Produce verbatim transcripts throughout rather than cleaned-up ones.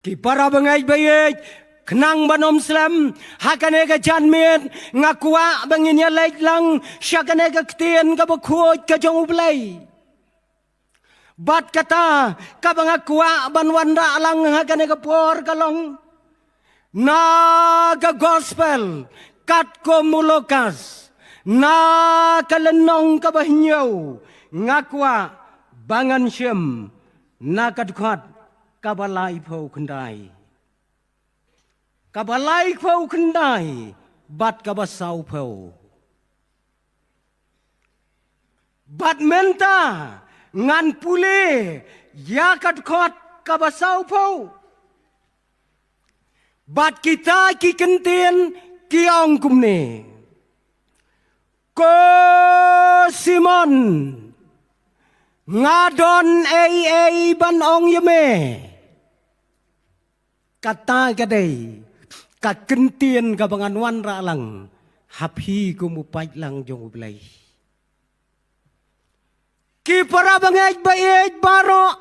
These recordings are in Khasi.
Ki para bangeit baieit, khnang ban ym slem ha kane ka janmiet, nga kwah ba ngin ïa leit lang sha kane ka ktien kaba khuid ka jong U Blei. Bad kata kaba nga kwah ban wanrah lang ha kane ka por ka long na ka gospel katkum u Lukas, na ka lynnong kaba hynñiew, nga kwah ba ngan shim na ka dkhot kaba laiphew khyndai. Kaba laiphew khyndai bad kaba sawphew. Bad mynta ngan pule ïa ka dkhot kaba sawphew. Bad kita ki ktien ki ong kumne: Ko Simon, nga don ei ei ban ong ïa me. Kata ka dei ka ktien kaba ngan wanrah lang ha phi kum u paidlang jong U Blei. Ki para bangeit baieit baroh,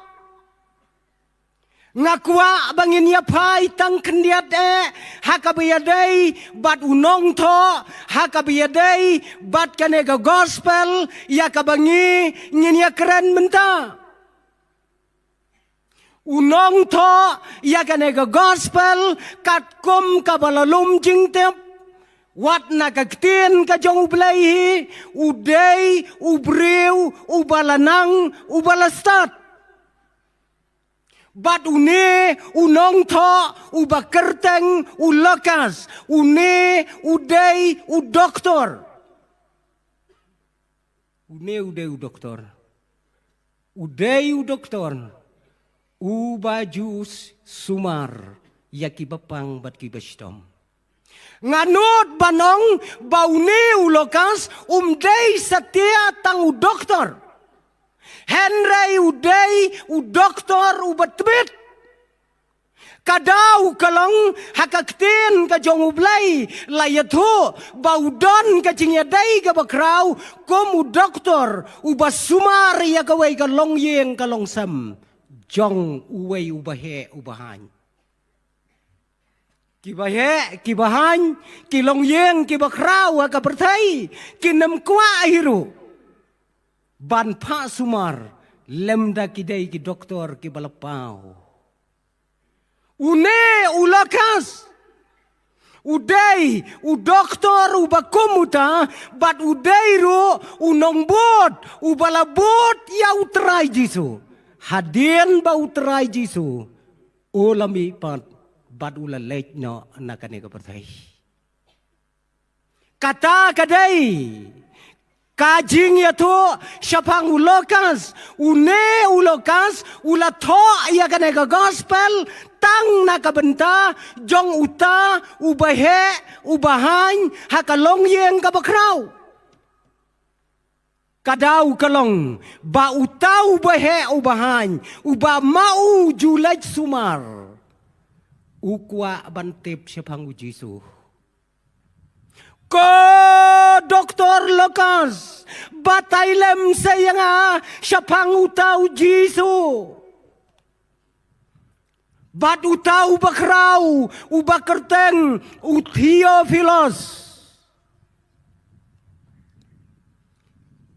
nga kwah ba ngin ïa phai tang khyndiat eh ha kaba ïadei bad u nongthoh, ha kaba ïadei bad kane ka gospel ïa kaba ngi ngin ïa kren mynta. U nongthoh ïa kane ka gospel katkum kaba la lum jingtip, wat na ka ktien ka jong U Blei hi, u dei u briew uba la nang, uba la stad. Bad une u nongthoh uba kyrteng u Lukas, une u dei u doktor. Une u dei u doktor. U dei u doktor uba ju sumar ïa kiba pang bad kiba shitom. Nga nud ban ong ba une u Lukas um dei satia tang u doktor, hynrei u dei u doktor uba tbit. Ka daw ka long ha ka ktien ka jong U Blei la ïathuh ba u don ka jingïadei kaba khraw kum u doktor uba sumar ïa kawei ka longïing ka longsem jong uwei uba heh uba haiñ. Kiba heh kiba haiñ, ki longïing kiba khraw ha ka pyrthei, kin ym kwah hi ruh ban phah sumar lymda ki dei ki doktor kiba la paw. Une u Lukas u dei u doktor uba kum uta, bad u dei ruh u nongbud uba la bud ïa U Trai Jisu hadien ba U Trai Jisu u la mihpat bad u la leit noh na kane ka pyrthei. Kata ka dei ka jingïathuh shaphang u Lukas. Une u Lukas u la thoh ïa kane ka gospel tang na ka bynta jong uta uba heh uba haiñ ha ka longïing kaba khraw. Ka daw ka long ba uta uba heh uba haiñ, uba ma u ju leit sumar, u kwah ban tip shaphang U Jisu. Ko Doktor Lukas, batai lem sa ïa nga shaphang uta U Jisu. Bad uta uba khraw uba kyrteng u Theophilus.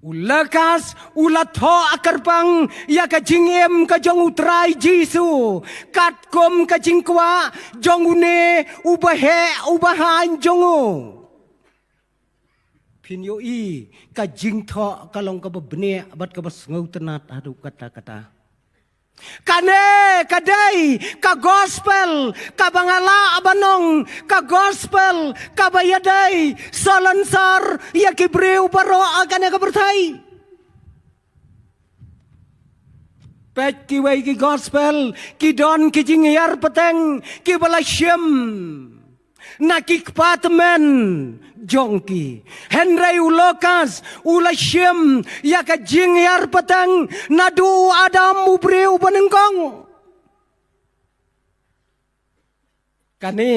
U Lukas u la thoh kyrpang ïa ka jingim ka jong U Trai Jisu katkum ka jingkwah jong une uba heh uba haiñ jong u. Phin ïohi ka jingthoh ka long kaba bniah bad kaba sngewtynnat haduh katta katta. Kane ka dei ka gospel kaba nga lah ban ong ka gospel kaba ïadei salonsar ïa ki briew baroh ha kane ka pyrthei. Peit kiwei ki gospel ki don ki jinghiar pateng kiba la shim na ki kpa tymmen jong ki. Hynrei u Lukas u la shim ïa ka jinghiar pateng naduh u Adam u briew uba nyngkong. Kane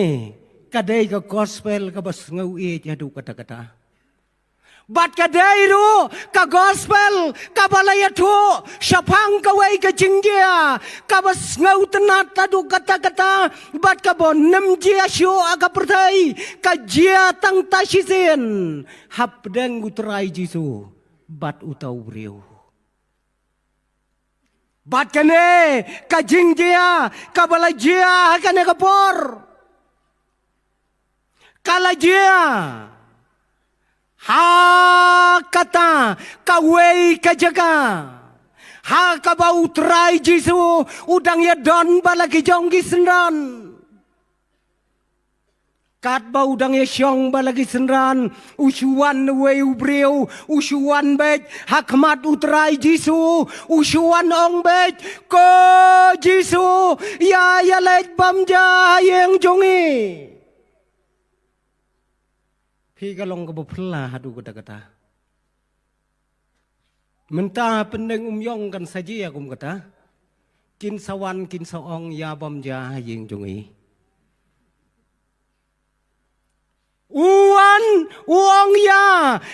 ka dei ka gospel kaba sngewieit haduh katta katta. Bad ka dei ruh ka gospel kaba la ïathuh shaphang kawei ka jingjia kaba sngewtynnat haduh katta katta, bad kaba nym jia shuh ha ka pyrthei, ka jia tang ta shisien hapdeng u Trai Jisu bad uta u briew. Bad kane ka jingjia kaba la jia ha kane ka por, ka la jia ha kata kawei ka jaka ha kaba u Trai Jisu u dang ïadon bad la ki jong ki synran. Katba u dang ïashong bad la ki synran, u shu wan uwei u briew, u shu wan beit ha khmat u Trai Jisu, u shu wan ong beit, "Ko Jisu, ïa ïaleit bam ja ha ïing jong ngi." Phi, ka long kaba phylla haduh katta katta. Mynta ha Pyndengumiong kan sa jia kum kata. Kin sa wan, kin sa ong, "Ïa bam ja ha ïing jong ngi." U wan, u ong, "Ïa,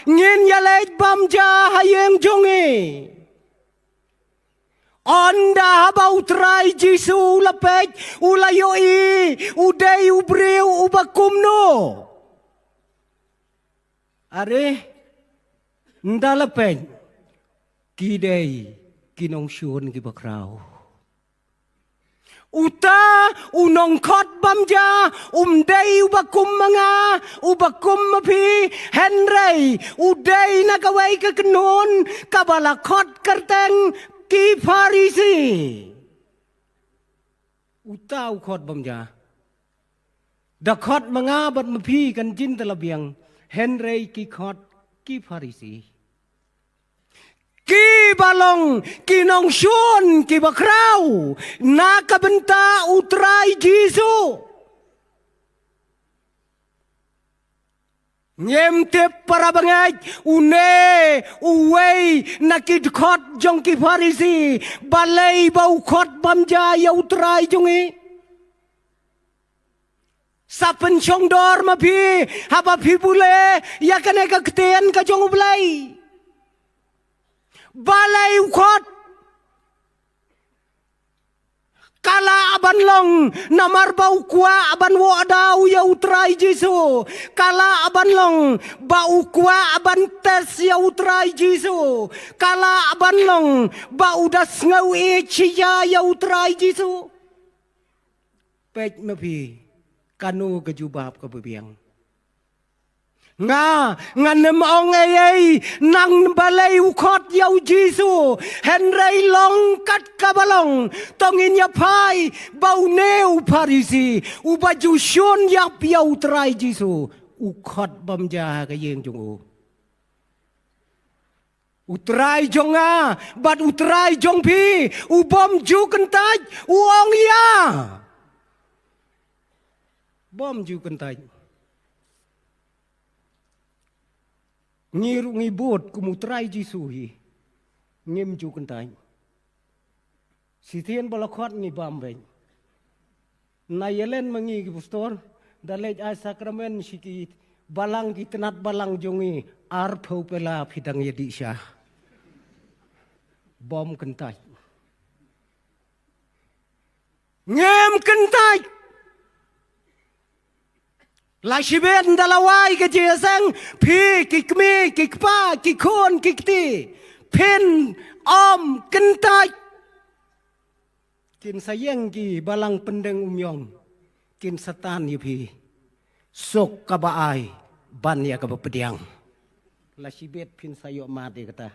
ngin ïaleit bam ja ha ïing jong ngi." Ynda haba u Trai Jisu u la peit, u la ïohi u dei u briew uba kumno? Are, ynda la peit, ki dei ki nongshun kiba khraw. Uta u nongkhot bam ja um dei uba kum ma nga, uba kum ma phi, hynrei u dei na kawei ka kynhun kaba la khot kyrteng ki Pharisi. Uta u khot bam ja. Da khot ma nga bad ma phi kan jin da la biang, hynrei ki khot ki Pharisi. Kiba long ki nongshun kiba khraw na ka bynta u Trai Jisu. Ngim tip para bangeit, une uwei na ki dkhot jong ki Pharisi, balei ba u khot bam ja ïa u Trai jong ngi? Sa pynshong dor ma phi haba phi bule ïa kane ka ktien ka jong U Blei. Balei u khot? Ka lah ban long namar ba u kwah ban wad daw ïa u Trai Jisu. Ka lah ban long ba u kwah ban test ïa u Trai Jisu. Ka lah ban long ba u da sngew ïeit shisha ïa u Trai Jisu. Peit ma phi, kano ka jubab kaba biang? Nga, ngan ym ong ei ei nang balei u khot ïa u Jisu, hynrei long kat kaba long, to ngin ïa phai ba une u Pharisi uba ju shun ïap ïa u Trai Jisu, u khot bam ja ha ka ïing jong u. U Trai jong nga bad u Trai jong phi, u bym ju kyntait, u ong ïa. Bym ju kyntait. Ngi ruh ngi bud kum u Trai Jisu hi. Ngim ju kyntait. Shisien ba la khot ngi bam beit. Na ïa len ma ngi ki pastor, da leit ai sakramen sha ki balang, ki tnat balang jong ngi, arphew pela phi dang ïa dih sha. Bym kyntait. Ngim kyntait. La shibit da la wai ka jingïaseng, phi ki kmie, ki kpa, ki khun, ki kti, phin ym kyntait. Kin sa ïeng ki balang Pyndengumiong, kin sa tan ïa phi. Suk kaba ai ban ïa kaba pdiang. La shibit phin sa ïoh mad ïa kata.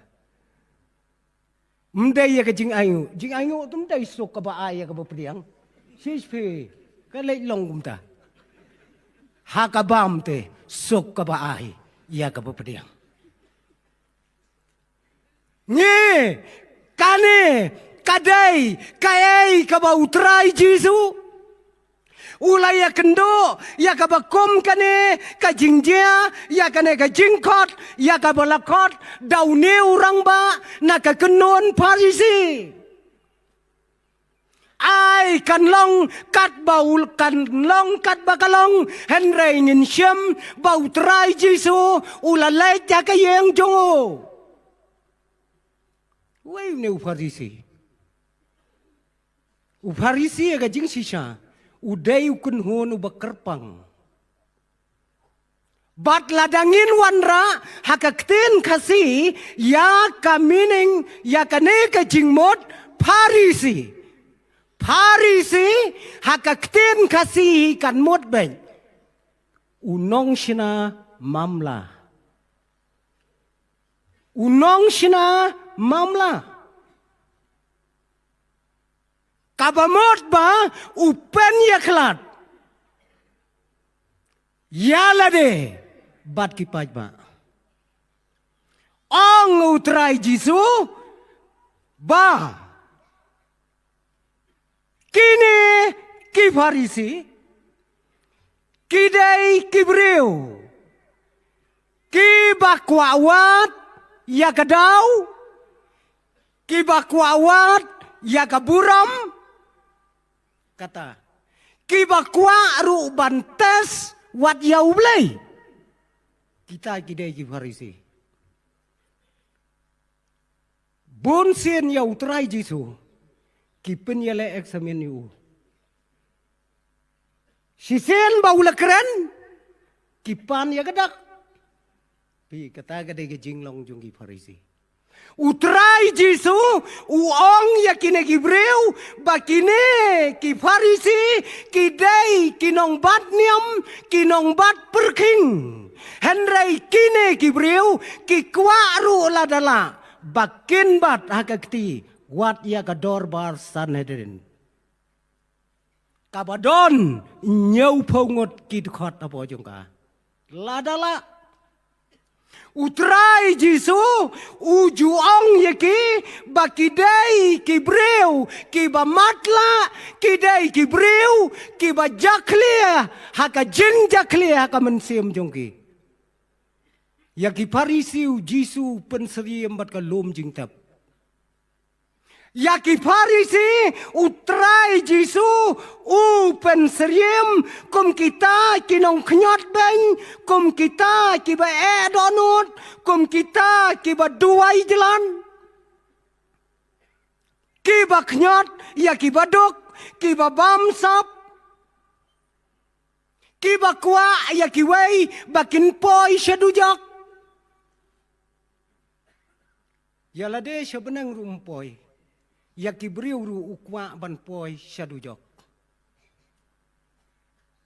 Ym dei ïa ka jingainguh. Jingainguh te ym dei suk kaba ai ïa kaba pdiang. Shisha phi, ka leit long kumta. Ha ka bam te suk kaba ai ïa kaba pdiang. Ngi, kane ka dei kaei kaba u Trai Jisu u la ïakynduh ïa kaba kum kane ka jingjia, ïa kane ka jingkhot, ïa kaba la khot da une u rangbah na ka kynhun Pharisi. Ai kan long kat ba u kan long kat ba ka long, hynrei ngin shem ba u Trai Jisu u la leit ha ka ïing jong u. Wei une u Pharisi. U Pharisi ha ka jingshisha u dei u kynhun uba kyrpang. Bad lada ngin wanrah ha ka ktien Khasi ïa ka meaning ïa kane ka jingmut Pharisi. Pharisi ha ka ktien Khasi kan mut beit u nongshna mamla. U nongshna mamla. Kaba mut ba u pynïakhlad ïa lade bad ki paidbah. Ong u Trai Jisu ba kine ki Pharisi ki dei ki briew kiba kwah wad ïa ka daw, kiba kwah wad ïa ka burom, kata, kiba kwah ruh ban test wat ïa U Blei. Kita ki dei ki Pharisi. Bun sien ïa u Trai Jisu ki pynïaleh examine ïa u. Shisien ba u la kren ki pan ïa ka dak. Phi, kata ka dei ka jinglong jong ki Pharisi. U Trai Jisu u ong ïa kine ki briew ba kine ki Pharisi ki dei ki nongbat niam, ki nongbat pyrkhing. Hynrei kine ki briew ki kwah ruh lada lah ba kin bat ha ka kti wat ïa ka dorbar Sanhedrin. Kaba don hynñiewphew ngut ki dkhot hapoh jong ka. Lada lah. U Trai Jisu u ju ong ïa ki ba ki dei ki briew kiba matlah, ki dei ki briew kiba jakhlia ha ka jingjakhlia ha ka mynsiem jong ki. Ïa ki Pharisi u Jisu u pynsyriem bad ka lum jingtep. Ïa ki Pharisi u Trai Jisu u pynsyriem kum kita ki nongkhñiot beiñ, kum kita kiba eh dohnud, kum kita kiba duwai jlan. Kiba khñiot ïa kiba duk, kiba bamsap, kiba kwah ïa kiwei ba kin poi sha dujok. Ïa lade sha bneng ruh um poi. Ïa ki briew ruh u kwah ban poi sha dujok.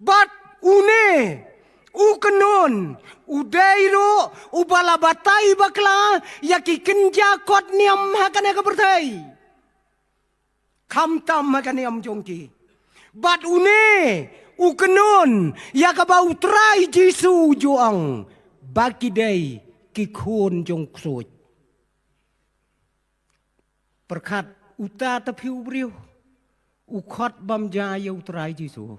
Bad une u kynhun u dei ruh uba la batai bakla ïa ki kynja kot niam ha kane ka pyrthei. Khamtam ha ka niam jong ki. Bad une u kynhun ïa kaba u Trai Jisu u ju ong ba ki dei ki khun jong ksuid. Pyrkhat uta ta phi u briew u khot bam ja ïa u Trai Jisu.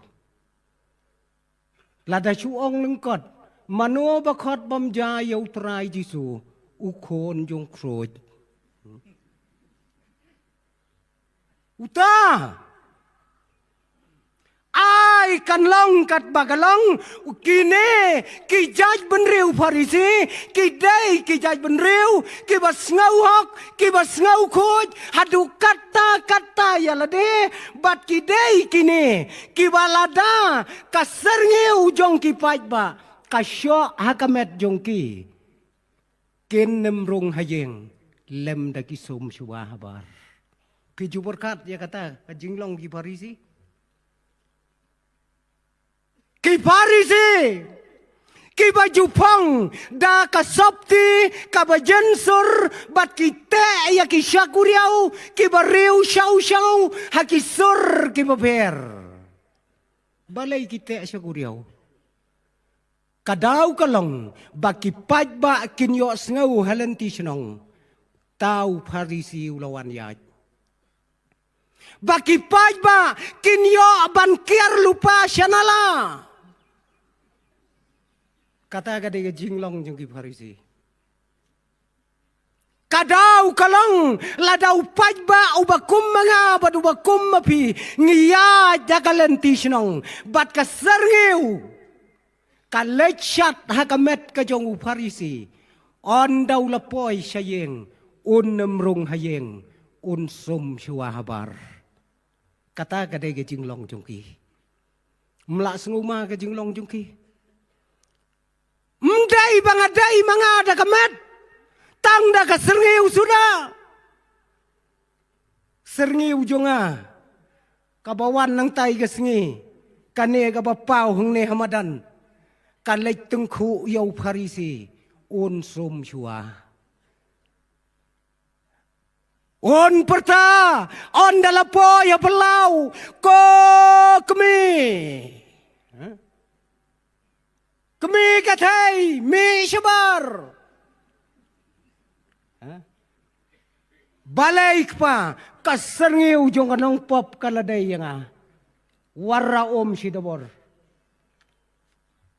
Lada shu ong lyngkot mano ba khot bam ja ïa u Trai Jisu, u khun jong ksuid. Uta ai kan long katba ka long. Kine ki jaitbynriew Pharisi ki dei ki jaitbynriew kiba sngew hok, kiba sngew khuid haduh katta katta ïa lade. Bad ki dei kine kiba lada ka syrngiew jong ki paidbah ka shoh ha ka met jong ki, kin nym rung ha ïing lymda ki sum shuwa habar. Phi ju pyrkhat ïa kata ka jinglong ki Pharisi. Ki Pharisi kiba ju phong da ka sopti kaba jynsur bad ki teh ïa ki shakuriaw kiba riew shaw shaw ha ki sur kiba pher. Balei ki teh shakuriaw? Ka daw ka long ba ki paidbah kin ïohsngew ha lynti shnong, uta u Pharisi u la wan ïaid. Ba ki paidbah kin ïoh ban kiar lypa sha nala. Kata ka dei ka jinglong jong ki Pharisi. Ka daw ka long, lada u paidbah uba kum ma nga bad uba kum ma phi ngi ïaid da ka lynti shnong bad ka syrngiew ka leit shat ha ka met ka jong u Pharisi. Ynda u la poi sha ïing, un nym rung ha ïing, un sum shuwa habar. Kata ka dei ka jinglong jong ki. Mlah sngewma ka jinglong jong ki. Mdei ba nga dei ma nga da ka met, tang da ka syrngiew suda. Syrngiew jong nga kaba wan nangtai ka sngi, kane kaba paw hangne ha madan, ka leit tyngkhuh ïa u Pharisi, un sum shuwa. Un pyrta, ynda la poi ha phyllaw, ko kmie. Kmie ka thei, mih shabar. Balei kpa, ka syrngiew jong ka nongpop ka la dei ïa nga. Wat ra um shi dabor.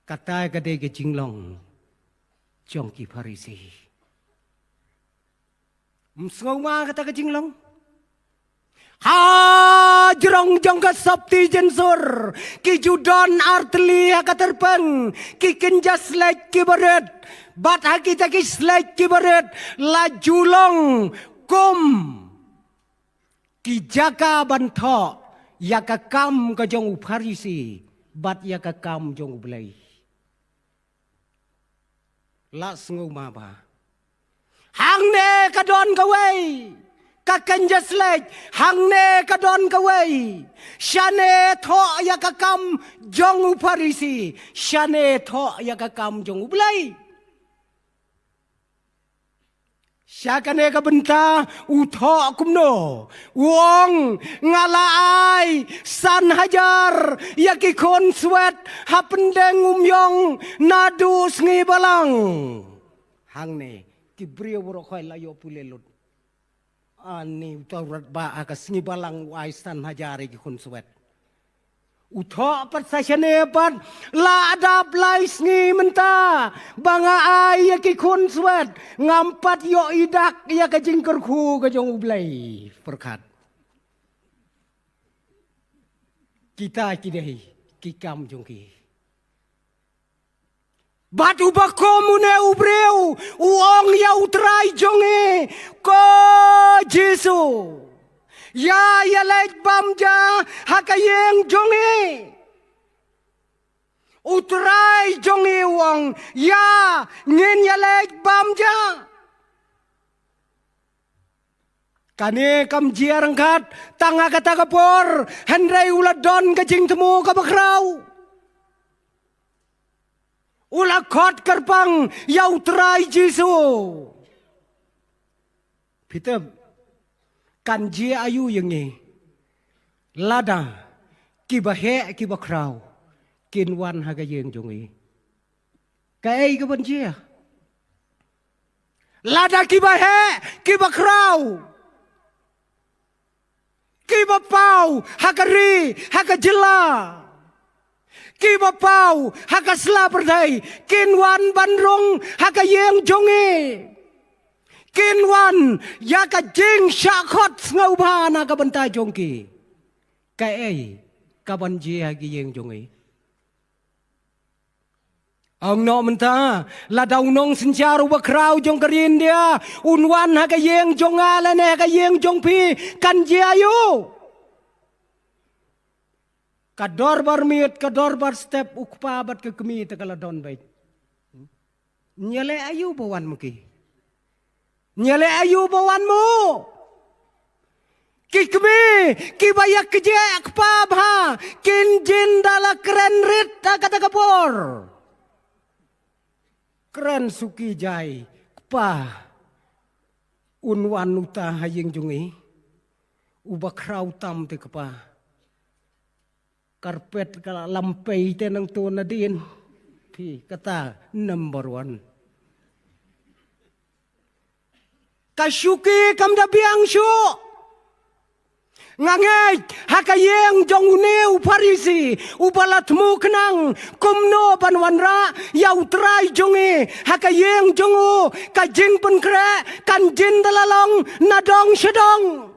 Kata ka dei ka jinglong jong ki Pharisi. Ym sngewma kata ka jinglong. Ha jrong jong ka sopti jynsur, ki ju don artylli ha ka tyrpeng, ki kynja shlei ki barit, bad ha kita ki shlei ki barit la ju long kum ki jaka ban thoh ïa ka kam ka jong u Pharisi bad ïa ka kam jong u Blei. La sngewma ba hangne ka don kawei ka kynja shlei, hangne ka don kawei. Shane thoh ïa ka kam jong u Pharisi, shane thoh ïa ka kam jong u Blei. Sha kane ka bynta u thoh kumno? U ong, nga la ai san hajar ïa ki khun swet ha pyndeng u myong naduh sngi balang. Hangne ki briew baroh khoit la ïoh pule lut. Ani uta u rat ba ha ka sngi balang u ai san hajar ïa ki khun swet. U thoh pat sa shane pat, la dap lai sngi mynta ba nga ai ïa ki khun swet, ngam pat ïoh i dak ïa ka jingkyrkhu ka jong u Blei. Pyrkhat. Kita ki dei ki kam jong ki. Bad uba kum une u briew u ong ïa u trai jong ngi, ko Jisu, ïa ïaleit bam ja ha ka ïing jong ngi. U trai jong ngi u ong, ïa, ngin ïaleit bam ja. Kane kam jia ryngkat tang ha kata ka por, hynrei u la don ka jingthmu kaba khraw. U la khot kyrpang ïa u Trai Jisu. Phi tip, kan jia aïu ïa ngi lada kiba heh kiba khraw kin wan ha ka ïing jong ngi? Kaei kaban jia? Lada kiba heh kiba khraw, kiba paw ha ka ri, ha ka jylla, kiba paw ha ka sla pyrthei, kin wan ban rung ha ka ïing jong ngi. Kin wan ïa ka jingshah khot sngewbha na ka bynta jong ki. Kaei kaban jia ha ka ïing jong ngi? Ong noh mynta, lada u nongsynshar uba khraw jong ka ri India un wan ha ka ïing jong nga lane ha ka ïing jong phi, kan jia aïu? Ka dorbar miet, ka dorbar step, u kpa bad ka kmie te ka la don beit. Ngi ïaleh aïu ba wan ma ki? Ngi ïaleh aïu ba wan mo? Ki kmie kiba ïa kjeh kpa bha kin jin da la kren rit ha kata ka por. Kren suki jai, kpa. Un wan uta ha ïing jong ngi, uba khraw tam te kpa. Karpet ka la lampei te nangto nadien. Phi kata number one. Ka shuki kam da biang shuh. Nga ngeit ha ka ïing jong une u Pharisi uba la thmu khnang kumno ban wanrah ïa u Trai jong ngi ha ka ïing jong u, ka jingpynkhreh kan jin da la long na dong sha dong.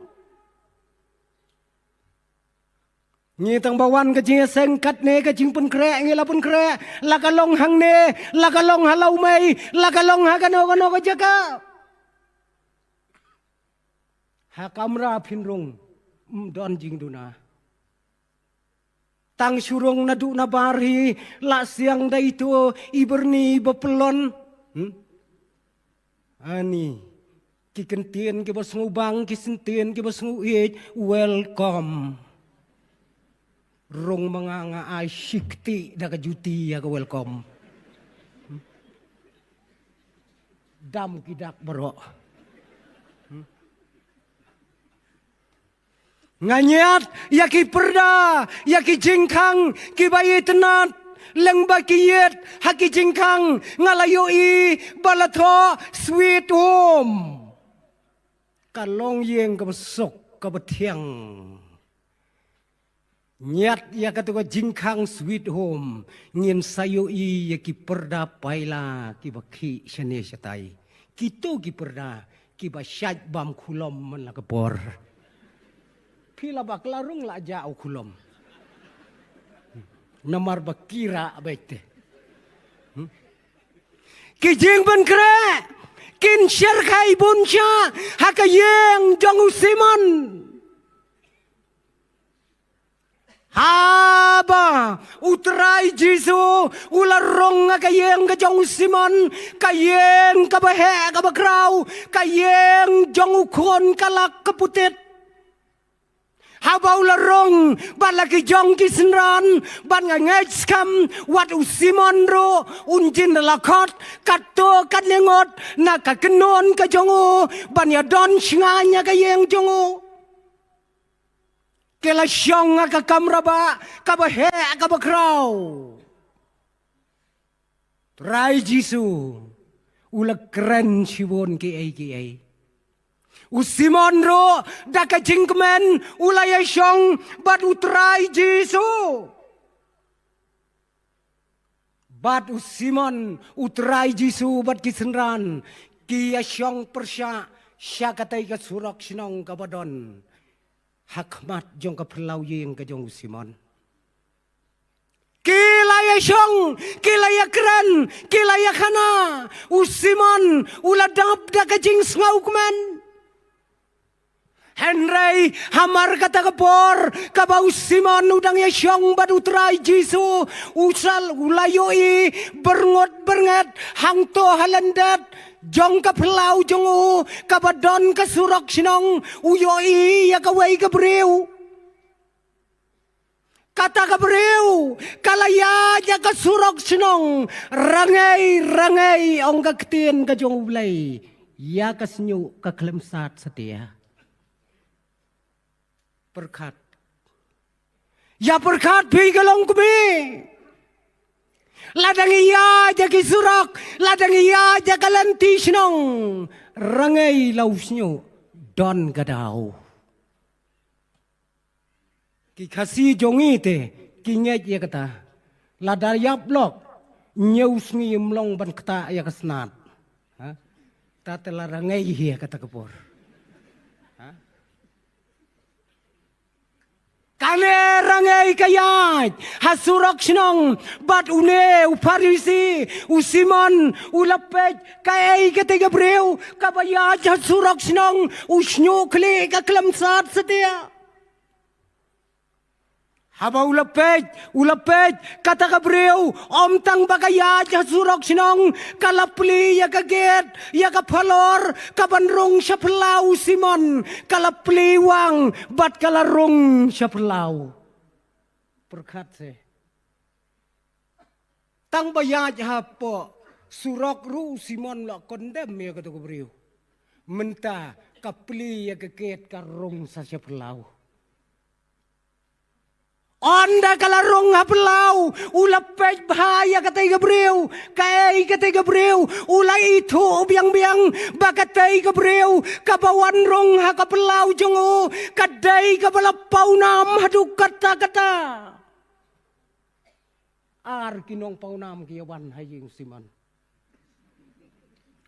Ngi tang ba wan ka jingïaseng katne ka jingpynkhreh ngi la pynkhreh, la ka long hangne, la ka long ha Lawmei, la ka long ha kano kano ka jaka. Ha kamra phin rung, ym don jingduna. Tang shu rung naduh nabar hi, la siang da ito i byrni ba pyllun. Hmm? Ani, ki kyntien kiba sngewbang, ki syntien kiba sngewieit, welcome. Rung ma nga, nga ai shi kti da ka juti ïa ka welcome. Dam ki dak baroh. Nga ñiad ïa ki pyrda, ïa ki jingkhang kiba itynnad, lyngba ki ïit ha ki jingkhang nga la ïohi ba la thoh sweet home. Ka long ïing kaba suk kaba thiang. Ñiad ïa katu ka jingkhang sweet home, ngin sa ïohi ïa ki pyrda paila kiba khih shane shatai. Kito ki pyrda kiba shait bam khulom man la ka por. Phi la bakla rung la jah u khulom. Namar ba kira beit te. Hmm? Ki jingpynkhreh kin sher khai bun sha ha ka ïing jong u Simon. Haba u Trai Jisu u la rung ha ka ïing ka jong u Simon, ka ïing kaba heh kaba khraw, ka ïing jong u khun ka lak ka putit. Haba u la rung bad la ki jong ki synran, bad nga ngeit skhem wat u Simon ruh un jin da la khot katto katne ngut na ka kynhun ka jong u ban ïadon shngaiñ ha ka ïing jong u. Ki la shong ha ka kamra ba kaba heh kaba khraw. Trai Jisu u la kren shibun kiei kiei. U Simon ruh da ka jingkmen u la ïashong bad u Trai Jisu. Bad u Simon, u Trai Jisu bad ki synran ki ïashong pyrshah sha katei ka surok shnong kaba don ha khmat jong ka phyllaw ïing ka jong u Simon. Ki la ïashong, ki la ïakren, ki la ïakhana. U Simon u la dap da ka jingsngewkmen. Hynrei hamar kata ka por kaba u Simon u dang ïashong bad u Trai Jisu, u sal u la ïohi byrngut byrnget hangto ha lyndet jong ka phyllaw jong u kaba don ka surok shnong, u ïohi ïa kawei ka briew. Kata ka briew ka la ïaid ïa ka surok shnong, rangei rangei ong ka ktien ka jong U Blei, ïa ka shñiuh ka khlem sat satia. Pyrkhat. Ïa pyrkhat phi ka longkmie. Lada ngi ïaid ïa ki surok, lada ngi ïaid ïa ka lynti shnong, rangei la u shñiuh, don ka daw. Ki Khasi jong ngi te ki ngeit ïa kata. Lada ïap lok, ñiew sngi ym long ban ktah ïa ka snat. Ha? Ta te la rangei hi ïa kata ka por. Ha? Kane rangei ka ïaid ha surok shnong bad une u Pharisi, u Simon, u la peit kaei kata ka briew kaba ïaid ha surok shnong, u shñiuh khlieh ka khlem sat satia. Haba u la peit, u la peit kata ka briew, ym tang ba ka ïaid ha surok shnong, ka la plie ïa ka gate, ïa ka phalor kaban rung sha phyllaw u Simon, ka la plie wang bad ka la rung sha phyllaw. Pyrkhat se. Tang ba ïaid hapoh surok ruh u Simon la condemn ïa kata ka briew. Mynta ka plie ïa ka gate, ka rung sa sha phyllaw. Ynda ka la rung ha phyllaw, u la peit bha ïa katei ka briew. Kaei katei ka briew? U la ithuh biang biang ba katei ka briew kaba wan rung ha ka phyllaw jong u ka dei kaba la pawnam haduh katta katta. Ar ki nongpawnam ki ïa wan ha ïing u Simon.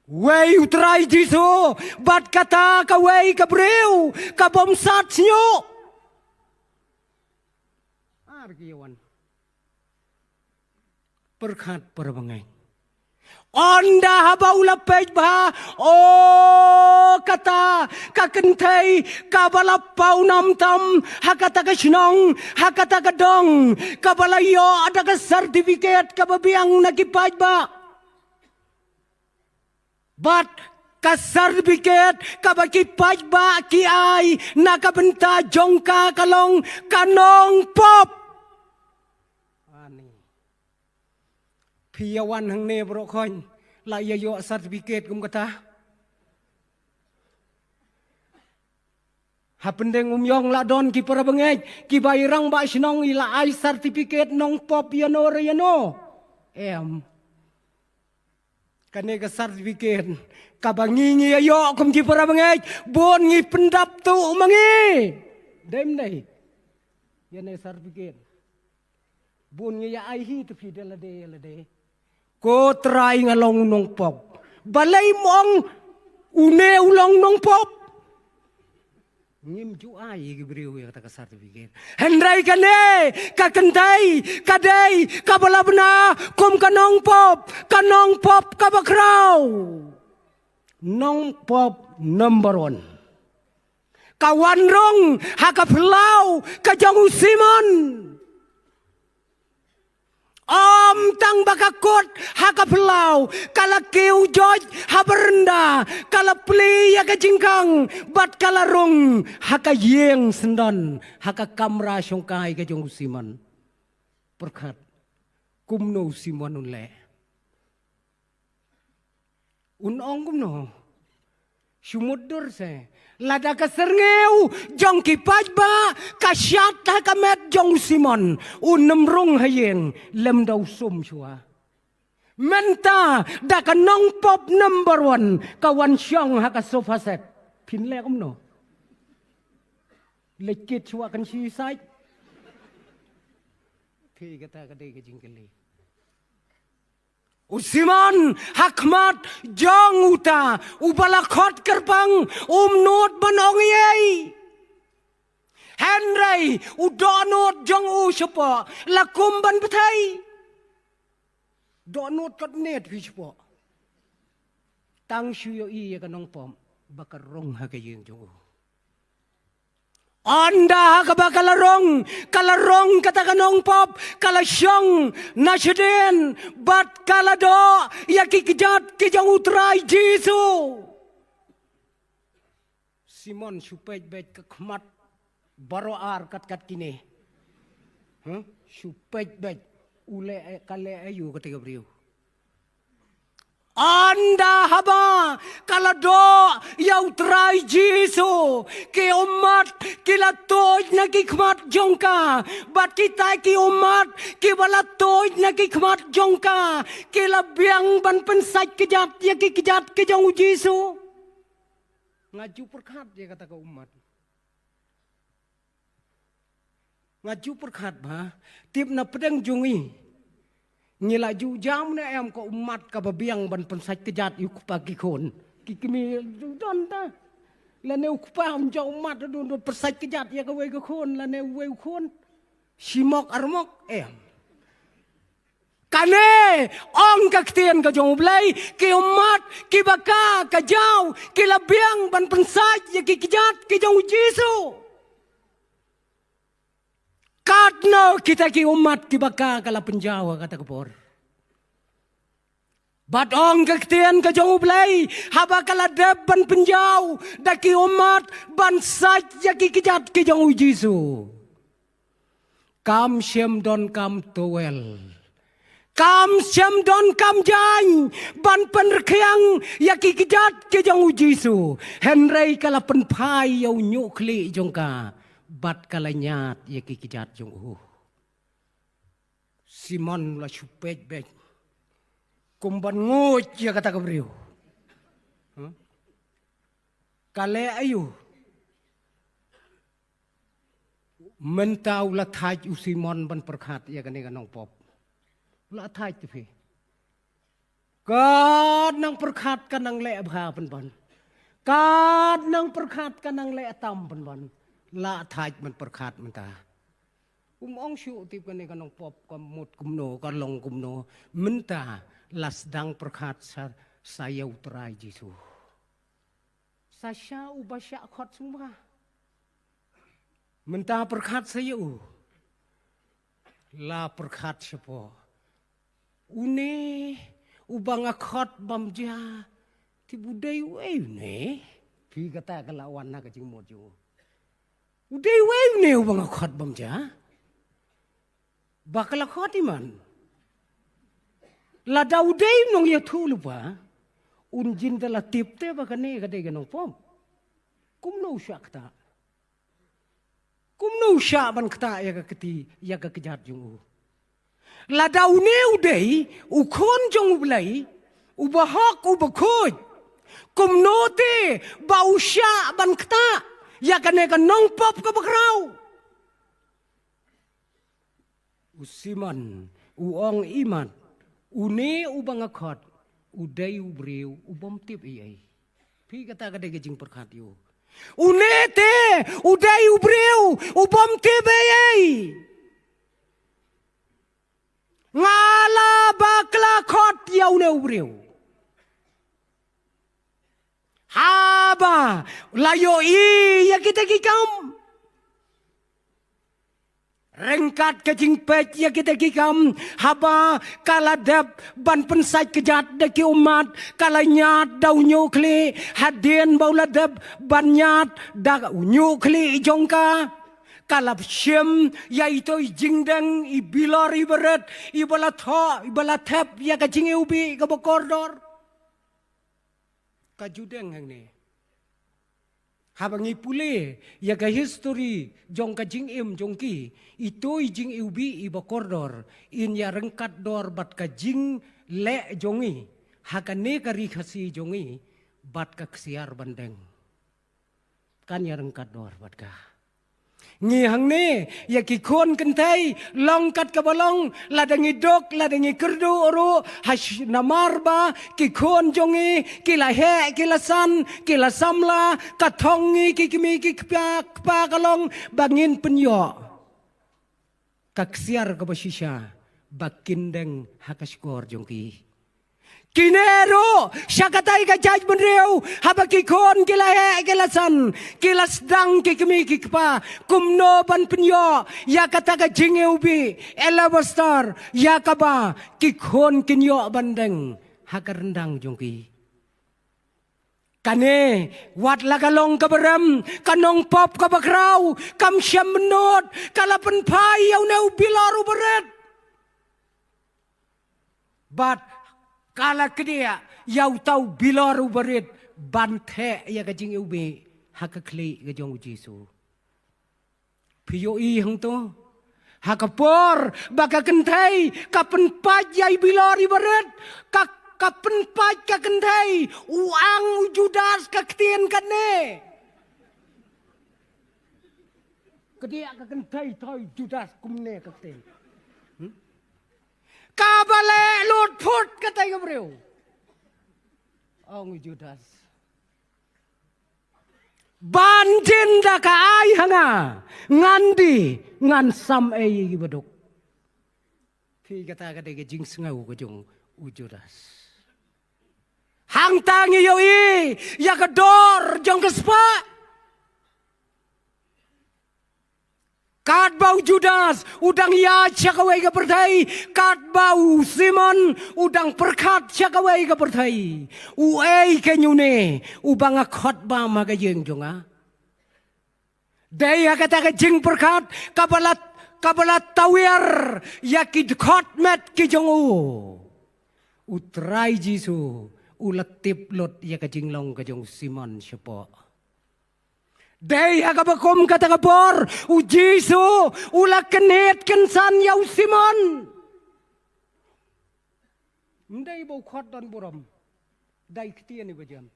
Wei u Trai Jisu bad kata kawei ka briew ka bym sat snieh. Ar ki ïa wan. Pyrkhat para bangeit. Ynda haba u la peit bha, o kata ka kynthei kaba la pawnam tam ha kata ka shnong, ha kata ka dong, kaba la ïoh da ka certificate kaba biang na ki paidbah. Bad ka certificate kaba ki paidbah ki ai na ka bynta jong ka ka long ka nongpop. Ani. Phi ïa wan hangne baroh khoin la ïa ïoh certificate kum kata. Ha Pyndengumiong la don ki para bangeit kiba i rangbah shnong i la ai certificate nongpop ïano re ïano. Em. Kane ka certificate kaba ngi ngi ïa ïoh kum ki para bangeit, bun ngi pyndap tuh ma ngi. Dei ym dei? Ïa ne certificate. Bun ngi ïa ai hi te phi da lade ïa lade. Ko Trai nga long nongpop. Balei ym ong une u long nongpop? Ngim ju ai ïa ki briew ïa kata ka certificate. Hynrei kane ka kynthei ka dei kaba la bna kum ka nongpop, ka nongpop kaba khraw. Nongpop number one. Ka wan rung ha ka phyllaw ka jong u Simon. Ym tang ba ka kut ha ka phyllaw, ka la kiew joit ha baranda, ka la plie ïa ka jingkhang bad ka la rung ha ka ïing syndon, ha ka kamra shongkai ka jong u Simon. Pyrkhat, kumno u Simon un leh? Un ong kumno? Shu mutdur se. Lada ka syrngiew jong ki paidbah ka shad ha ka met jong u Simon, un nym rung ha ïing lymda u sum shuwa. Mynta da ka nongpop number one ka wan shong ha ka sofa set. Phin leh kumno? Leit kit shuwa kan suicide. Phi, kata ka dei ka jingkylli. U Simon ha khmat jong uta uba la khot kyrpang, um nud ban ong ei ei. Hynrei u dohnud jong u shapoh la kum ban bthei. Dohnud kot net phi shapoh. Tang shu ïohi ïa ka nongpop ba ka rung ha ka ïing jong u. Ynda ha kaba ka la rung, ka la rung kata ka nongpop, ka la shong na shadien bad ka la doh ïa ki kjat ki jong u Trai Jisu. Simon, shu peit beit ka khmat baroh ar kat kat kine. Huh? Shu peit beit u leh, ka leh aïu kata ka briew. Ynda haba ka la doh ïa u Trai Jisu, ki ummat ki la tuid na ki khmat jong ka. Bad kita ki ummat kiba la tuid na ki khmat jong ka, ki la biang ban pynsait kjat ïa ki kjat ki jong u Jisu. Nga ju pyrkhat ïa kata ka ummat. Nga ju pyrkhat ba tip na pdeng jong ngi, ngi la ju jam ne em ka ummat kaba biang ban pynsait kjat ïa u kpa ki khun. Ki kmie ju don ta. Lane u kpa um ju ummat don don pynsait kjat ïa kawei ka khun lane uwei u khun. Shimok armok em. Kane ong ka ktien ka jong U Blei, ki ummat kiba ka ka jaw ki la biang ban pynsait ïa ki kjat ki jong U Jisu. Katno kita ki ummat kiba ka ka la pynjaw ha kata ka por. Bad ong ka ktien ka jong U Blei, haba ka la dep ban pynjaw da ki ummat ban sait ïa ki kjat ki jong U Jisu. Kam shym don kam towel. Kam shym don kam jaiñ ban pynrkhiang ïa ki kjat ki jong U Jisu. Hynrei ka la pynphai ïa u ñiuhkhlieh jong ka bad ka la ñiad ïa ki kjat jong u. Simon la shu peit beit kum ban nguid ïa kata ka briew. Ka leh aïu? Mynta u la thait u Simon ban pyrkhat ïa kane ka nongpop. U la thait te phi. Ka nang pyrkhat ka nang leh bha pynban. Ka nang pyrkhat ka nang leh tam pynban. La thait ban pyrkhat mynta. Um ong shuh tip kane ka nongpop ka mut kumno, ka long kumno. Mynta la sdang pyrkhat sa, sa ïa u Trai Jisu. Sa sha uba shah khot sngewbha. Mynta pyrkhat sa ïa u. La pyrkhat shapoh. Une uba nga khot bam ja. Tip u dei uei une? Phi kata ka la wan na ka jingmut jong u. U dei uei une uba nga khot bam ja? Ba ka la khot i man. Lada u dei u nongïathuhlypa, un jin da la tip te ba kane ka dei ka nongpop. Kumno u shah kata? Kumno u shah ban kata ïa ka kti, ïa ka kjat jong u? Lada une u dei u khun jong u Blei, uba hok, uba khuid. Kumno te ba u shah ban kata ïa kane ka nongpop kaba khraw? U Simon u ong i mat, une uba nga khot u dei u briew u bym tip ei ei. Phi kata ka dei ka jingpyrkhat ïa u. Une te u dei u briew u bym tip ei ei. Nga la bakla khot ïa une u briew. Haba la ïohi ïa kita ki kam. Ryngkat ka jingpeit ïa kita ki kam, haba ka la dep ban pynsait kjat da ki ummat, ka la ñiad da u ñiuhkhlieh, hadien ba u la dep ban ñiad da u ñiuhkhlieh jong ka, ka la shim ïa ito i jingdeng, i bilor iba rit, iba la thoh, iba la thep ïa ka jingiwbih kaba kordor. Ka ju deng hangne. Haba ngi pule ïa ka history jong ka jingim jong ki, ito i jingiwbih iba kordor in ïa ryngkat dor bad ka jingleh jong ngi ha kane ka ri Khasi jong ngi, bad ka ksiar ban deng kan ïa ryngkat dor bad ka. Ngi hangne ïa ki khun kynthei long kat kaba long, lada ngi duk, lada ngi kyrduh ruh, ha sh-, namar ba ki khun jong ngi ki la heh, ki la san, ki la samla, ka thong ngi ki kmie ki kpa, kpa ka long ba ngin pynïoh ka ksiar kaba shisha ba kin deng ha ka shkor jong ki. Kine ruh sha katei ka jaitbynriew, haba ki khun ki la heh, ki la san, ki la sdang ki kmie ki kpa kumno ban pynïoh ïa kata ka jingiwbih alabaster, ïa kaba ki khun kin ïoh ban deng ha ka ryndang jong ki. Kane wat la ka long kaba rem, ka nongpop kaba khraw, kam shym nud, ka la pynphai ïa une u bilor uba rit. Bad ka la kdiah ïa uta u bilor uba rit ban theh ïa ka jingiwbih ha ka khlieh ka jong u Jisu. Phi ïohi hangto? Ha ka por ba ka kynthei ka pynpait ïa i bilor iba rit, ka, ka pynpait ka kynthei, u ang u Judas ka ktien kane. Kdiah ka kynthei, thoi Judas kumne ka ktien. Hmm? Kaba leh lut phut katei ka briew. Ong u Judas. Ban jin da ka ai ha nga, ngan die, ngan sam ei ïa ki baduk. Phi kata ka dei ka jingsngew ka jong u Judas. Hangta ngi ïohi ïa ka dor jong ka spah. Katba u Judas u dang ïaid sha kawei ka pyrthei, katba u Simon u dang pyrkhat sha kawei ka pyrthei, uei kein une uba nga khot bam ha ka ïing jong nga? Dei ha kata ka jingpyrkhat kaba la, kaba la tawiar ïa ki dkhot met ki jong u, u Trai Jisu u la tip lut ïa ka jinglong ka jong u Simon shapoh. Dei ha kaba kum kata ka por u Jisu u la kynit kynsan ïa u Simon. Ym dei ba u khot don burom. Dei ktien i ba jem.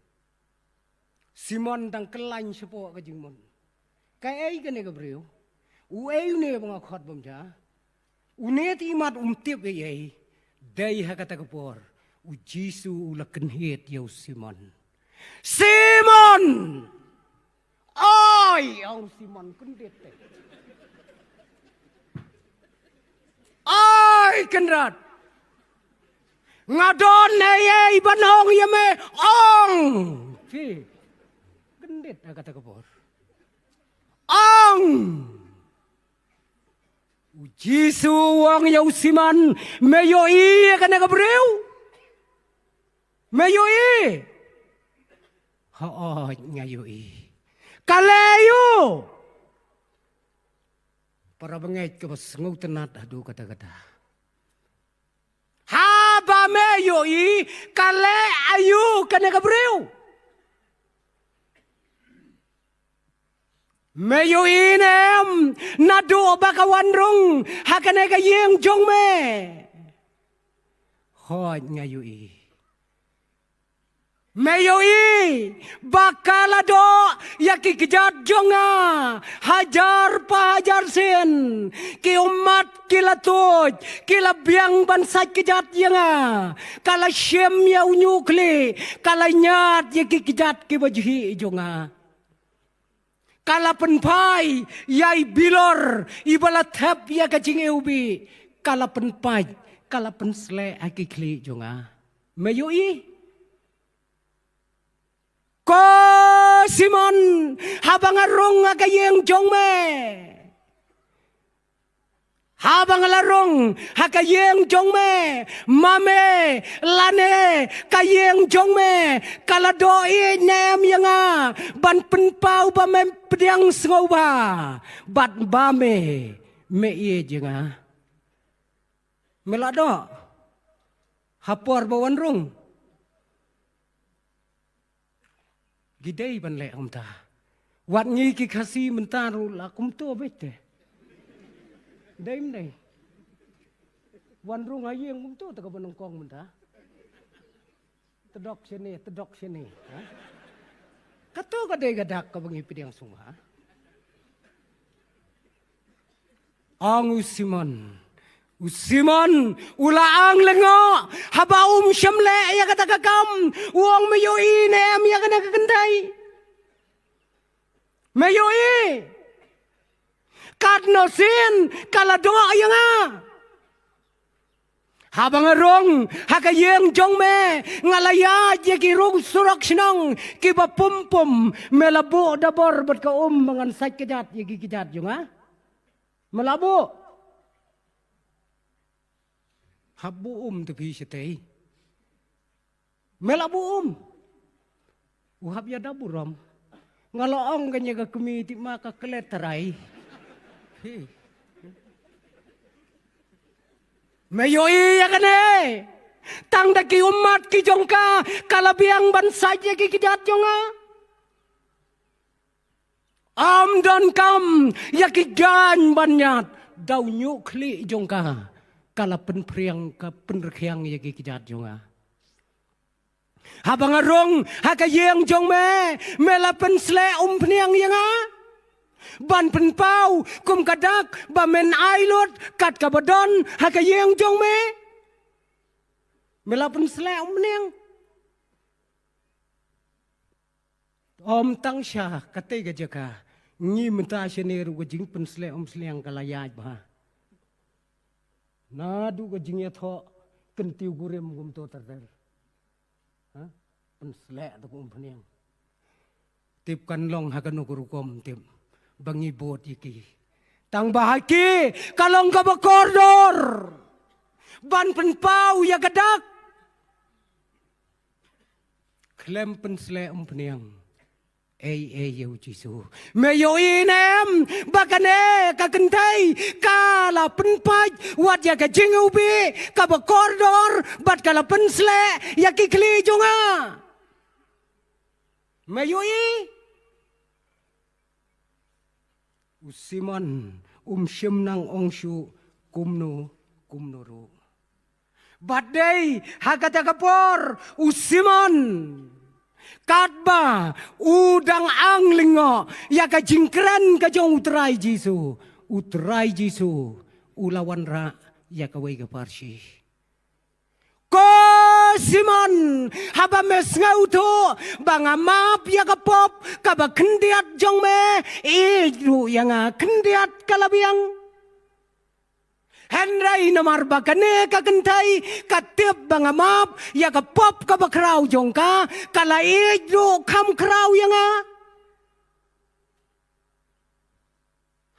Simon dang kyllain shapoh ka jingmut. Kaei kane ka briew? Uei une ba nga khot bym ja? Une te i mat um tip ei ei. Dei ha kata ka por u Jisu u la kynhied ïa u Simon. Simon! Oi, ong Simon, kyndit te. Oi, Kynrad. Nga don ei ei ban ong ïa me, ong. Phi. Kyndit ha kata ka por. Ong. U Jisu u ong ïa u Simon, me ïohi ïa kane ka briew? Me ïohi? Hooid nga ïohi. Kale aïu? Para bangeit kaba sngewtynnat haduh katta katta. Haba me ïohi, kale aïu kane ka briew? Me ïohi ne em, naduh ba ka wan rung ha kane ka ïing jong me? Hooid nga ïohi. Me ïohi ba ka la doh ïa ki kjat jong nga hajar pa hajar sien. Ki ummat ki la tuid, ki la biang ban sait kjat ïa nga. Ka la shim ïa u ñiuh khlieh, ka la ñiad ïa ki kjat kiba jhieh jong nga. Ka la pynphai ïa i bilor iba la thep ïa ka jingiwbih, ka la pynpait, ka la pynsleh ha ki khlieh jong nga. Me ïohi? Ko Simon, haba nga rung ha ka ïing jong me, haba nga la rung ha ka ïing jong me, ma me lane ka ïing jong me ka la doh ïeit ne em ïa nga ban pynpaw ba mem pdiang sngewbha bad ba me me ïeit ïa nga? Me la doh ha por ba wan rung? Ki dei ban leh kumta. Wat ngi ki Khasi mynta ruh la kumto beit te. Dei ym dei? Wan rung ha ïing kumto te kaba nyngkong mynta. Tdok shane, tdok shane, ha? Kato ka dei ka dak kaba ngi pdiang sngewbha. Ong u Simon. U Simon u la ang lyngngoh haba um shym leh ïa kata ka kam. U ong, me ïohi ne em ïa kane ka kynthei? Me ïohi? Katno sien ka la doh ïa nga. Haba nga rung ha ka ïing jong me, nga la ïaid ïa ki rung surok shnong kiba pum pum, me la buh da bor bad ka um ba ngan sait kjat ïa ki kjat jong nga? Me la buh? Hap buh um te phi shatei. Me la buh um? U hap ïada burom. Nga la ong kane ka kmie tip ma ka klet trai. Hi. Me ïohi ïa kane? Tang da ki ummat ki jong ka, ka la biang ban sait ïa ki kjat jong nga. Ym donkam ïa ki jaiñ ban ñiad, da u ñiuh khlieh jong ka, ka la pynphriang, ka pynrkhiang ïa ki kjat jong nga. Haba nga rung ha ka ïing jong me, me la pynsleh umphniang ïa nga ban pynpaw kum ka dak ba men ai lut kat kaba don ha ka ïing jong me? Me la pynsleh umphniang. Ym tang sha katei ka jaka, ngi mynta shane ruh ka jingpynsleh umphniang ka la ïaid bha. Naduh ka jingïathoh kyntiew kurim kumto ter ter. Ha? Pynsleh da ka umphniang. Tip kan long ha kano ka rukom tip ba ngi bud ïa ki. Tang ba ha ki ka long kaba kordor ban pynpaw ïa ka dak. Khlem pynsleh umphniang. Ei, ei, ïa u Jisu. Me ïohi ne em ba kane ka kynthei ka la pynpait wat ïa ka jingïewbih kaba kordor bad ka la pynsleh ïa ki khlieh jong nga? Me ïohi? U Simon um shym nang ong shuh kumno kumno ruh. Bad dei ha kata ka por u Simon, katba u dang ang lyngngoh ïa ka jingkren ka jong u Trai Jisu, u Trai Jisu u la wanrah ïa kawei ka pharshi. Ko Simon, haba me sngewthuh ba nga map ïa ka pop kaba khyndiat jong me, ïeit ruh ïa nga khyndiat ka la biang. Hynrei namar ba kane ka kynthei ka tip ba nga map ïa ka pop kaba khraw jong ka, ka la ïeit ruh kham khraw ïa nga.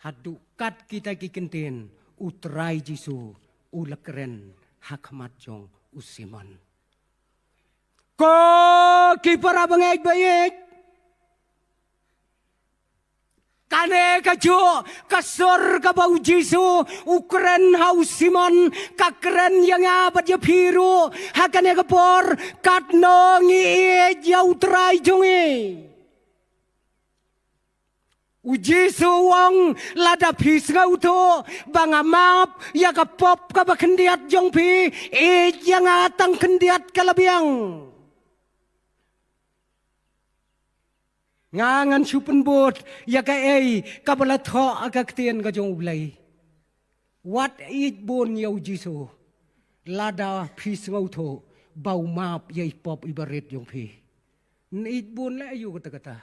Haduh kat kita ki kyntien u Trai Jisu u la kren ha khmat jong u Simon. Ko ki para bangeit ba ïeit, kane ka juh ka sur kaba u Jisu u kren ha u Simon, ka kren ïa nga bad ïa phi ruh ha kane ka por, katno ngi ïeit ïa u Trai jong ngi. U Jisu u ong, lada phi sngewthuh ba nga map ïa ka pop kaba khyndiat jong phi, ïeit ïa nga tang khyndiat ka la biang. Nga ngan shu pynbud ïa kaei kaba la thoh ha ka ktien ka jong U Blei. Wat ïeit bun ïa u Jisu lada phi sngewthuh ba u map ïa i pop iba rit jong phi. Ïeit bun leh aïu kata kata.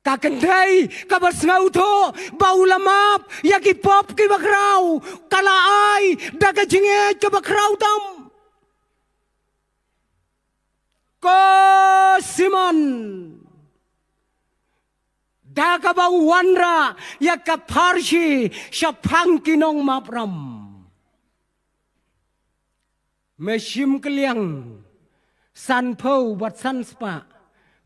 Ka kynthei kaba sngewthuh ba u la map ïa ki pop kiba khraw, ka la ai da ka jingïeit kaba khraw tam. Ko Simon, da kaba u wanrah ïa ka pharshi shaphang ki nongmap ram. Me shim kylliang sanphew bad sanspah,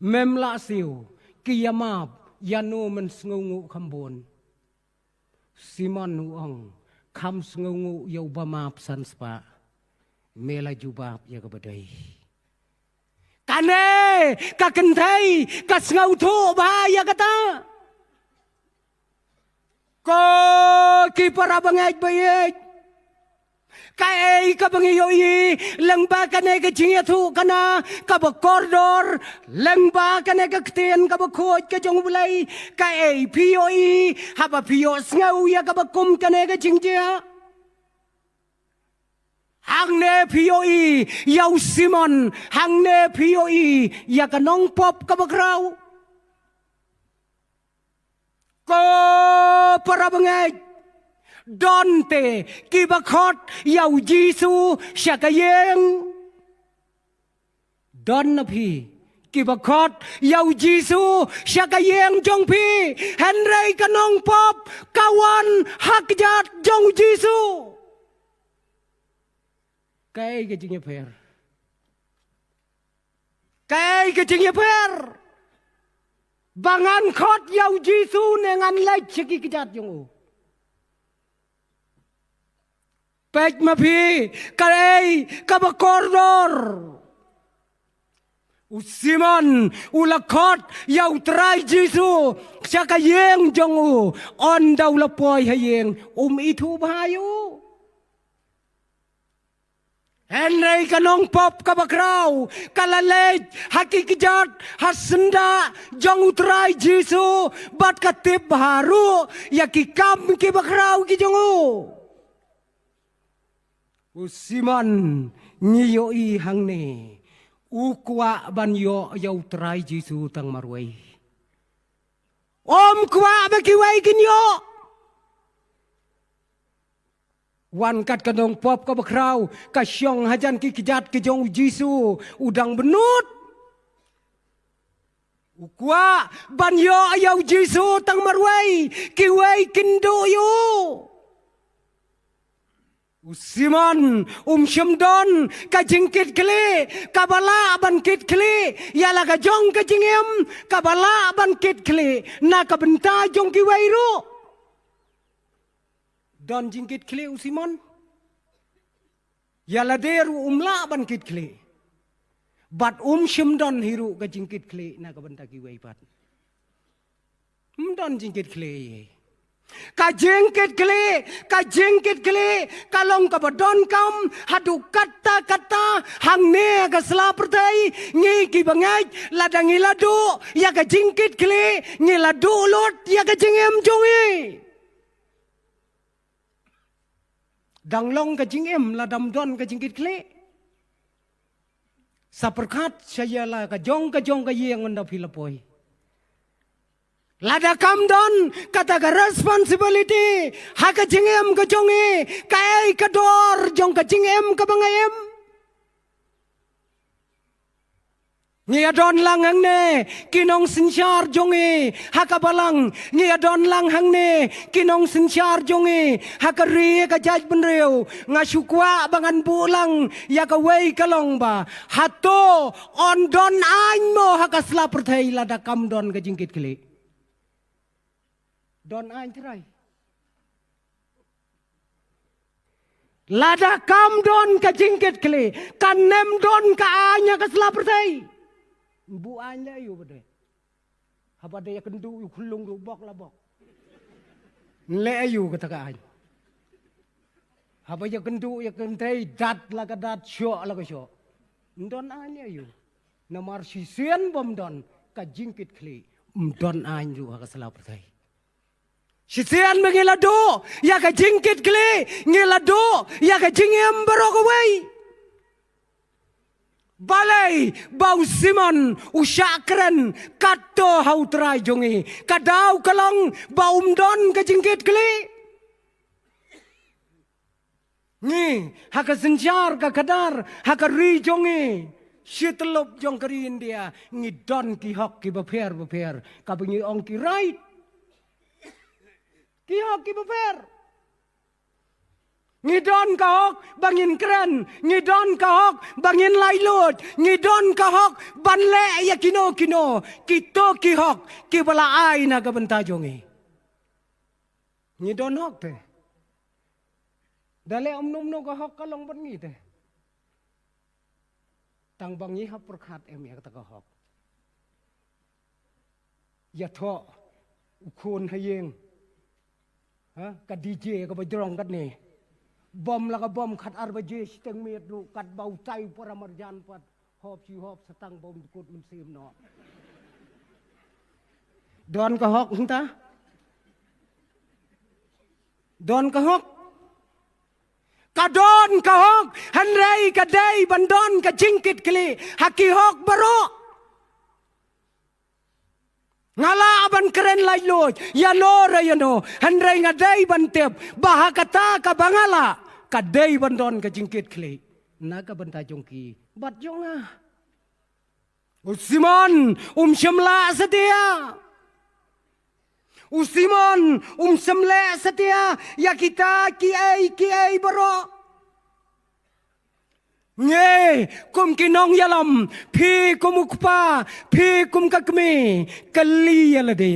mem lah siew, ki ïamap ïano men sngewnguh kham bun. Simon u ong, kham sngewnguh ïa uba map sanspah, me la jubab ïa kaba dei. Kane ka kynthei ka sngewthuh bha ïa kata. Ko ki para bangeit ba ïeit, kaei kaba ngi ïohi lyngba kane ka jingïathuhkhana kaba kordor, lyngba kane ka ktien kaba khuid ka jong U Blei? Kaei phi ïohi haba phi ïohsngew ïa kaba kum kane ka jingjia? Hangne phi ïohi ïa u Simon, hangne phi ïohi ïa ka nongpop kaba khraw. Ko para bangeit, don te kiba khot ïa u Jisu sha ka ïing. Don na phi kiba khot ïa u Jisu sha ka ïing jong phi, hynrei ka nongpop ka wan ha kjat jong u Jisu. Kaei ka jingïapher? Kaei ka jingïapher? Ba ngan khot ïa u Jisu ne ngan leit sha ki kjat jong u? Peit ma phi, kaei kaba kordor? U Simon u la khot ïa u Trai Jisu sha ka ïing jong u. Ynda u la poi ha ïing, um ithuh bha ïa u. Hynrei ka nongpop kaba khraw ka la leit ha ki kjat, ha syndah jong u Trai Jisu, bad ka tip bha ruh ïa ki kam kiba khraw ki jong u. U Simon, ngi ïohi hangne, u kwah ban ïoh ïa u Trai Jisu tang marwei. Um kwah ba kiwei kin ïoh. Wan kat ka nongpop kaba khraw, ka shong hajan ki kjat ki jong u Jisu, u dang bynnud. U kwah ban ïoh ïa u Jisu tang marwei, kiwei kin duh ïa u. U Simon um shym don ka jingkitkhlieh kaba lah ban kitkhlieh ïa la ka jong ka jingim, kaba lah ban kitkhlieh na ka bynta jong kiwei ruh. Don jingkitkhlieh u Simon? Ïa lade ruh um lah ban kitkhlieh. Bad um shym don hi ruh ka jingkitkhlieh na ka bynta kiwei pat. Um don jingkitkhlieh. Ka jingkitkhlieh, ka jingkitkhlieh ka long kaba donkam haduh katta katta. Hangne ha ka sla pyrthei, ngi kiba ngeit, lada ngi la duh ïa ka jingkitkhlieh, ngi la duh lut ïa ka jingim jong ngi. Dang long ka jingim lada ym don ka jingkitkhlieh. Sa pyrkhat sha ïa la ka jong ka jong ka ïing ynda phi la poi. Lada kam don kata ka responsibility ha ka jingim ka jong ngi, kaei ka dor jong ka jingim kaba nga im? Ngi ïa don lang hangne ki nongsynshar jong ngi ha ka balang, ngi ïa don lang hangne ki nongsynshar jong ngi ha ka ri ka jaitbynriew. Nga shu kwah ba ngan buh lang ïa kawei ka long ba, hato yn don aiñ mo ha ka sla pyrthei lada kam don ka jingkitkhlieh? Don aiñ trai. Lada kam don ka jingkitkhlieh, kan ym don ka aiñ ha ka sla pyrthei. Buh aiñ leh aïu ba dei? Haba dei ïa kynduh ïa u khyllung ruh bok la bok. Leh aïu kata ka aiñ? Haba ïa kynduh ïa kynthei, dat la ka dat, shoh la ka shoh. Ym don aiñ leh aïu? Namar shisien bym don ka jingkitkhlieh, ym don aiñ ruh ha ka sla pyrthei. Shisien ba ngi la duh ïa ka jingkitkhlieh, ngi la duh ïa ka jingim baroh kawei. Balei ba u Simon u shah kren katto ha u Trai jong ngi? Ka daw ka long ba um don ka jingkitkhlieh. Ngi ha ka synshar ka khadar ha ka ri jong ngi, shi tyllup jong ka ri India, ngi don ki hok kiba pher bapher, kaba ngi ong ki right. Ki hok kiba pher. Ngi don ka hok ba ngin kren, ngi don ka hok ba ngin laitluid, ngi don ka hok ban leh ïa kino kino kito ki hok kiba la ai na ka bynta jong ngi. Ngi don hok te. Da leh kumno kumno ka hok ka long bad ngi te. Tang ba ngi hap pyrkhat em ïa kata ka hok. Ïathoh u khun ha ïing. Ha, ka D J kaba jrong katne. Bom la ka bom khatar baje shiteng miet ruh katba u tai para marjan pat. Hop shi hop sa tang bom dkut mynsiem noh. Don ka hok hynta? Don ka hok? Ka don ka hok, hynrei ka dei ban don ka jingkitkhlieh ha ki hok baroh. Nga lah ban kren laitluid ïano re ïano, hynrei nga dei ban tip ba ha kata kaba nga lah, ka dei ban don ka jingkitkhlieh na ka bynta jong ki bad jong nga. U Simon um shym lah satia. U Simon um shym leh satia ïa kita kiei kiei baroh. Ngi kum ki nongïalam, phi kum u kpa, phi kum ka kmie, kylli ïa lade.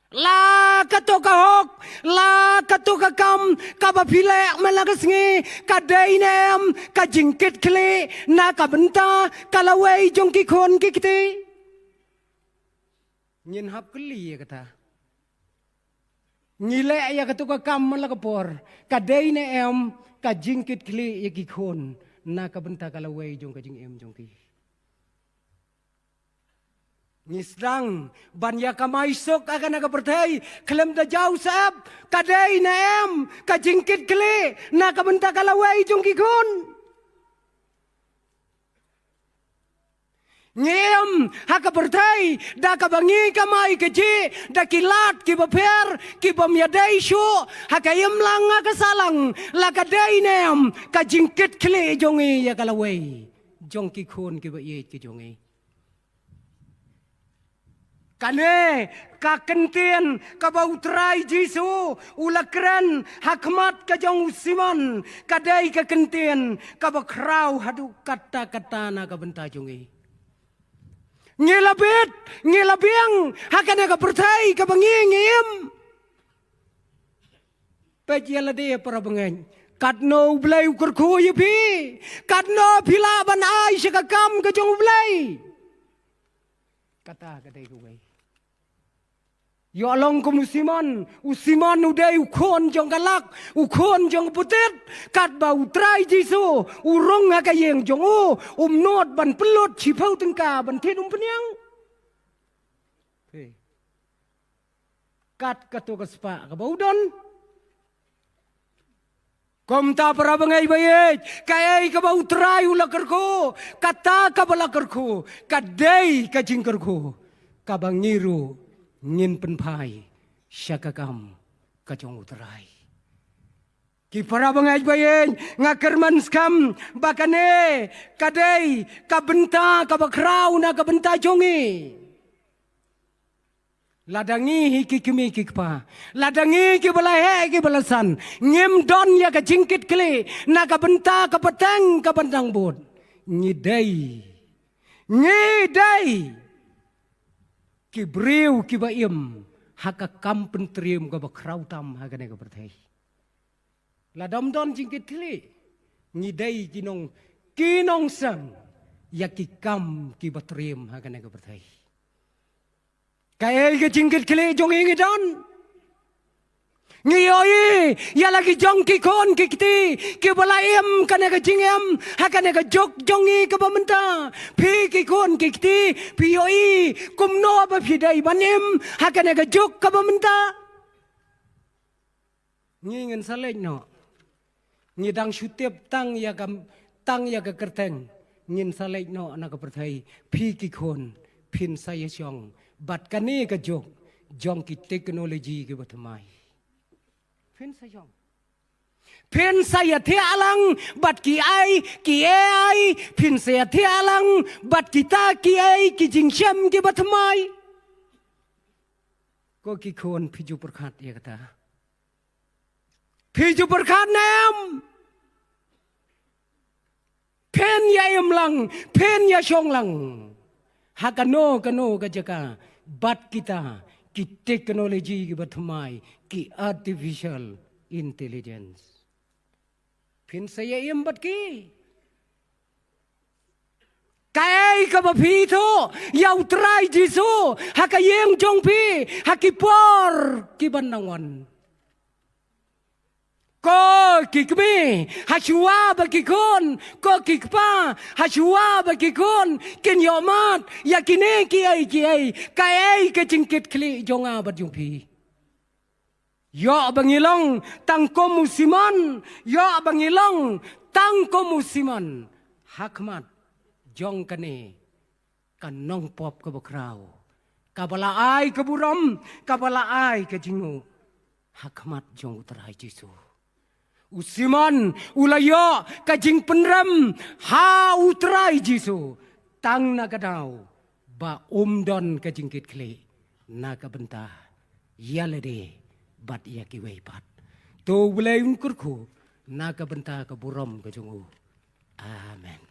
La kato ka hok, la kato ka kam kaba phi leh man la ka sngi, ka dei ne em ka jingkitkhlieh na ka bynta ka lawei jong ki khun ki kti? Ngin hap kylli ïa kata. Ngi leh ïa kato ka kam man la ka por, ka dei ne em ka jingkitkhlieh ïa ki khun na ka bynta ka lawei jong ka jingim jong ki? Ngi sdang ban ïa kamai suk ha kane ka pyrthei khlem da jaw sep, ka dei ne em ka jingkitkhlieh na ka bynta ka lawei jong ki khun? Ngi im ha ka pyrthei da kaba ngi kamai kajih da ki lad kiba pher, kibym ïadei shuh ha ka imlang ha ka sahlang, la ka dei ne em ka jingkitkhlieh jong ngi ïa ka lawei jong ki khun kiba ïeit ki jong ngi? Kane ka kyntien kaba u Trai Jisu u la kren ha khmat ka jong u Simon, ka dei ka kyntien kaba khraw haduh katta katta na ka bynta jong ngi. Ngi la bit, ngi la biang ha kane ka pyrthei kaba ngi ngi im. Peit ïa lade para bangeit. Katno U Blei u kyrkhu ïa phi? Katno phi lah ban ai sha ka kam ka jong U Blei? Kata ka dei kawei. Ïoh long kum u Simon, u Simon u dei u khun jong ka lak, u khun jong u putit, katba u Trai Jisu u rung ha ka ïing jong u, um nud ban pynlut shiphew tyngka ban thied um pynïang. Kat kato ka spah kaba u don. Kumta para bangeit ba ïeit, kaei kaba u Trai u la kyrkhu, kata kaba la kyrkhu ka dei ka jingkyrkhu kaba ngi ruh ngin pynphai sha ka kam ka jong u Trai. Ki para bangeit ba ïeit, nga kyrmen skhem ba kane ka dei ka bynta kaba khraw na ka bynta jong ngi. Lada ngi hi ki kmie ki kpa, lada ngi kiba la heh kiba la san, ngim don ïa ka jingkitkhlieh na ka bynta ka pateng ka bynta bud, ngi dei, ngi dei ki briew kiba im ha ka kam pyntriem kaba khraw tam ha kane ka pyrthei. Lada ym don jingkitkhlieh, ngi dei ki nong, ki nongseng ïa ki kam kiba triem ha kane ka pyrthei. Kaei ka jingkitkhlieh jong ngi ngi don? Ngi ïohi ïa la ki jong ki khun ki kti kiba la im kane ka jingim ha kane ka juk jong ngi kaba mynta. Phi ki khun ki kti, phi ïohi kumno ba phi dei ban im ha kane ka juk kaba mynta? Ngi ngin sa leit noh. Ngi dang shu tip tang ïa ka, tang ïa ka kyrteng. Ngin sa leit noh na ka pyrthei. Phi ki khun, phin sa ïa shong bad kane ka juk jong ki technology kiba thymmai. Phin sa shong. Phin sa ïathiah lang bad ki ai, ki A I, phin sa ïathiah lang bad kita ki ai, ki jingshem kiba thymmai. Ko ki khun, phi ju pyrkhat ïa kata? Phi ju pyrkhat ne em? Phin ïa im lang, phin ïa shong lang ha kano kano ka jaka bad kita ki technology kiba thymmai, ki artificial intelligence. Phin sa ïa im bad ki? Kaei kaba phi ithuh ïa u Trai Jisu ha ka ïing jong phi ha ki por kiban dang wan? Ko ki kmie, ha shuwa ba ki khun, ko ki kpa, ha shuwa ba ki khun kin ïoh mad ïa kine ki ai ki ai, kaei ka jingkitkhlieh jong nga bad jong phi? Ïoh ba ngi long tang kum u Simon, ïoh ba ngi long tang kum u Simon ha khmat jong kane ka nongpop kaba khraw, kaba la ai ka burom, kaba la ai ka jingnguh ha khmat jong u Trai Jisu. U Simon u la ïoh ka jingpynrem ha u Trai Jisu tang na ka daw ba um don ka jingkitkhlieh na ka bynta ïa lade bad ïa kiwei pat. To U Blei un kyrkhu na ka bynta ka burom ka jong u. Amen.